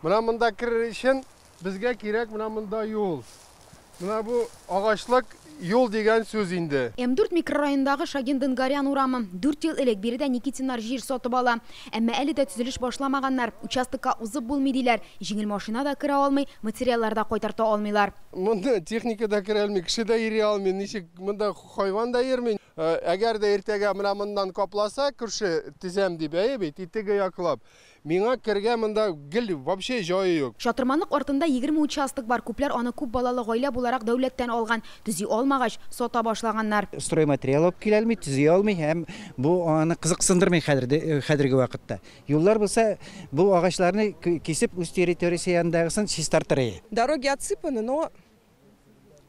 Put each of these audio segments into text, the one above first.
Менә монда керер өчен безгә кирәк менә монда юл. Менә бу агачлык юл дигән сүз инде. М4 микрорайонындагы Шагин Дынгарян урамы. 4 ел элек биредә Никитиннар җир сатып ала. Әмма әле дә төзелеш башламаганнар. Участокка узып булмый диләр. Җиңел машина да керә алмый, материаллар да кайтарта алмыйлар. Монда техника да керә алмый, кеше дә йөри алмый, ничек монда хайван да йөрми. Әгәр дә иртәгә менә моннан капласа, күрше төзәм дип, әйе бит, итеге яклап. Миңа кергә монда гел вообще җае юк. Чатырманлык артында 20 участок бар. Күпләр аны күп балалы гаилә буларак дәүләттән алган. Төзи алмагач, сата башлаганнар. Стройматериал алып килә алмый, төзи алмый һәм бу аны кызыксындырмый хәзерге вакытта. Юллар булса, бу агачларны кисеп үз территориясе янындагысын чистартыр иде. Дороги отсыпаны, но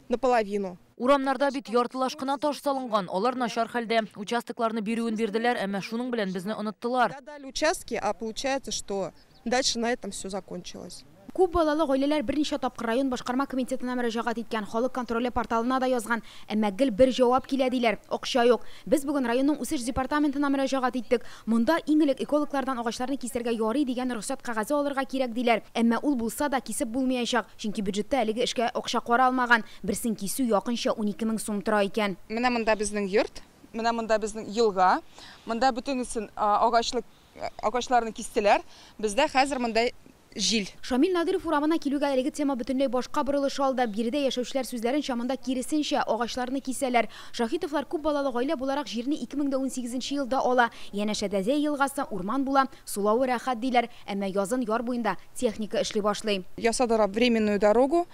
наполовину. Урамнарда бит яртылаш кына таш салынган, алар начар хәлдә. Участокларны бирүен бирделәр, әмма шуның белән безне оныттылар. Дали участки, а получается, что дальше на этом все закончилось. Күп балалы гаиләләр берничә тапкыр район башкарма комитетына мөрәҗәгать иткән, халык контроле порталына да язган. Әмма гел бер җавап килә диләр: акча юк. Без бүген районның үсеш департаментына мөрәҗәгать иттек. Монда иң элек экологлардан агачларны кисәргә ярый дигән рөхсәт кәгазе алырга кирәк диләр. Әмма ул булса да кисеп булмаячак, чөнки бюджетта әлеге эшкә акча каралмаган. Берсен кисү якынча 12 мең сум тора икән. Менә монда безнең йорт, менә монда безнең елга, монда бөтенесен агачларны кистеләр. Бездә хәзер монда җил. Шамил Надыров урамына килүгә әлеге тема бөтенләй башка борылыш алды. Биредә яшәүчеләр сүзләренчә, монда киресенчә агачларны кисәләр. Шахитовлар күп балалы гаилә буларак җирне 2018 елда ала. Янәшәдә Зәй елгасы, урман була, сулавы рәхәт диләр. Әмма язын яр буенда техника эшли башлый. Ясадылар временную дорогу,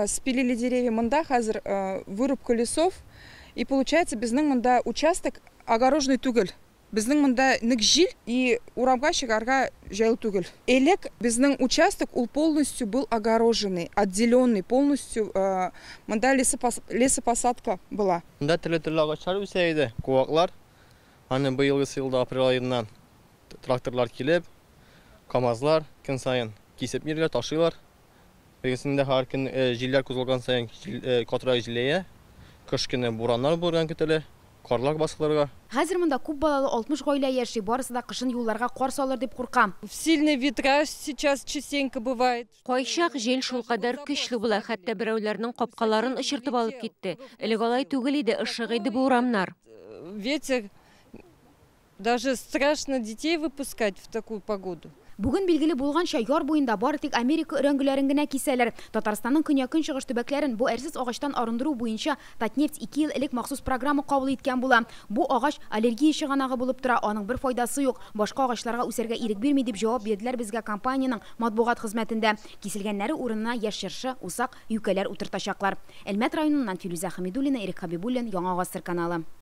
спилили деревья. Монда хәзер вырубка лесов. И получается, безнең монда участок огороженный түгел. Безнең монда нык җил и урамга чыгарга җайлы түгел. Элек безнең участок ул полностью был огороженный, отделенный, полностью монда лесопосадка была. Монда төрле-төрле агачлар үсә иде, куаклар. Аны быелгы елда апрель аеннан тракторлар килеп, КАМАЗлар көн саен кисеп йөриләр, ташыйлар. Бегесендә һәр көн җилләр кузгалган саен катырак җиләя. Кыш көне бураннар булган көтелә. Карлар басылырга. Хәзер монда күп балалы 60 гаилә яши, барысы да кышын юлларга кар салыр дип курка. Сильный ветра сейчас частенько бывает. Кайчак җил шулкадәр көчле була, хәтта берәүләрнең капкаларын очыртып алып китте. Элек алай түгел иде, ышык иде бу урамнар. Ветер, даже страшно детей выпускать в такую погоду. Бүген билгеле булганча, яр буенда бары тик Америка өрәңгеләрен генә кисәләр. Татарстанның көньяк-көнчыгыш төбәкләрен бу әрсез агачтан арындыру буенча Татнефть 2 ел элек махсус программа кабул иткән була. Бу агач аллергия чыганагы булып тора, аның бер файдасы юк. Башка агачларга үсәргә ирек бирми дип җавап бирделәр безгә компаниянең матбугат хезмәтендә. Киселгәннәре урынына яшь чыршы, усак, юкәләр утыртачаклар. Әлмәт районыннан Филүзә Хәмидуллина, Ирек Хабибуллин, Яңа Гасыр каналы.